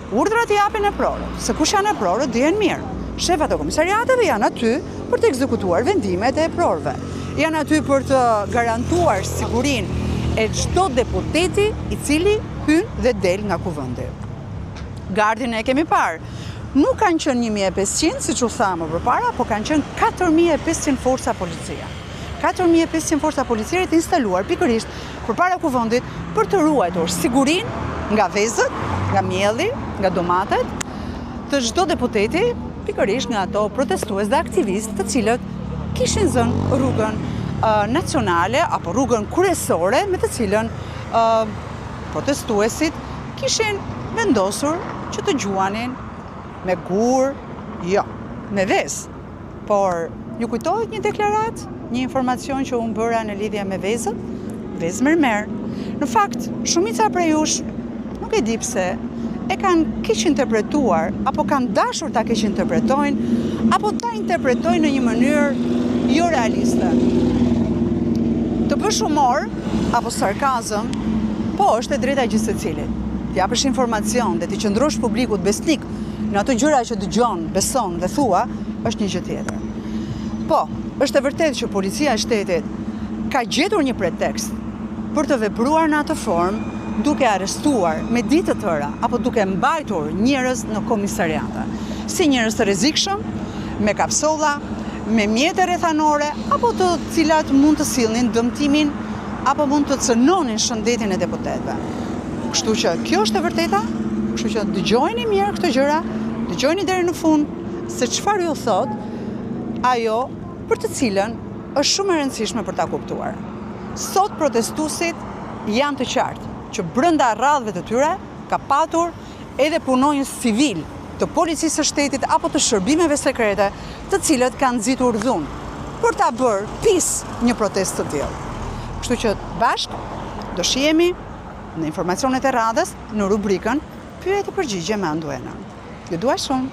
Urdhrat i japin eprorët. Se kush janë eprorët dihen mirë. Shefat e komisariateve janë aty për të ekzekutuar vendimet e eprorëve. Janë aty për të garantuar sigurinë e çdo deputeti i cili hyn dhe del nga kuvendi. Gardhin e kemi parë. Nuk kanë qenë 1500, siç u tha më përpara, po kanë qenë 4500 forca policie. 4500 forca policie të instaluar pikërisht përpara kuvendit për të ruajtur sigurinë nga vezët, nga mielli, nga domatet, të çdo deputeti, pikërisht nga ato protestues dhe aktivistë të cilët kishin zënë rrugën nacionale apo rrugën kryesore me të cilën protestuesit kishin vendosur që të gjuanin me gurë, jo, me vezë. Por, ju kujtohet një deklaratë, një informacion që unë bëra në lidhje me vezët? Vezë mermer. Në fakt, shumica prej jush, nuk e di pse, e kanë keqinterpretuar, apo kanë dashur ta keqinterpretojnë, apo ta interpretojnë në një mënyrë jo realiste. Të bësh humor, apo sarkazëm, po është e drejta e gjithsecilit. Të japësh informacion dhe t'i qëndrosh publikut besnik në ato gjëra që dëgjon, beson dhe thua, është një gjë tjetër. Po, është e vërtetë që policia e shtetit ka gjetur një pretekst për të vepruar në atë formë duke arrestuar me ditë të tëra apo duke mbajtur njerëz në komisariate, si njerëz të rrezikshëm, me kapsolla, me mjete rrethanore apo të cilat mund të sillnin dëmtimin apo mund të cënonin shëndetin e deputetëve. Kështu që kjo është e vërteta, kështu që dëgjojini mirë këto gjëra, dëgjojini deri në fund se çfarë ju thotë ajo për të cilën është shumë e rëndësishme për ta kuptuar. Sot protestuesit janë të qartë që brenda radhëve të tyre ka patur edhe punonjës civilë të Policisë së Shtetit apo të shërbimeve sekrete, të cilët kanë nxitur dhunë për ta bërë pis një protestë të tillë. Kështu që bashkë do shihemi në informacionet e radhës në rubrikën Pyetje përgjigje me Anduenën. Ju dua shumë.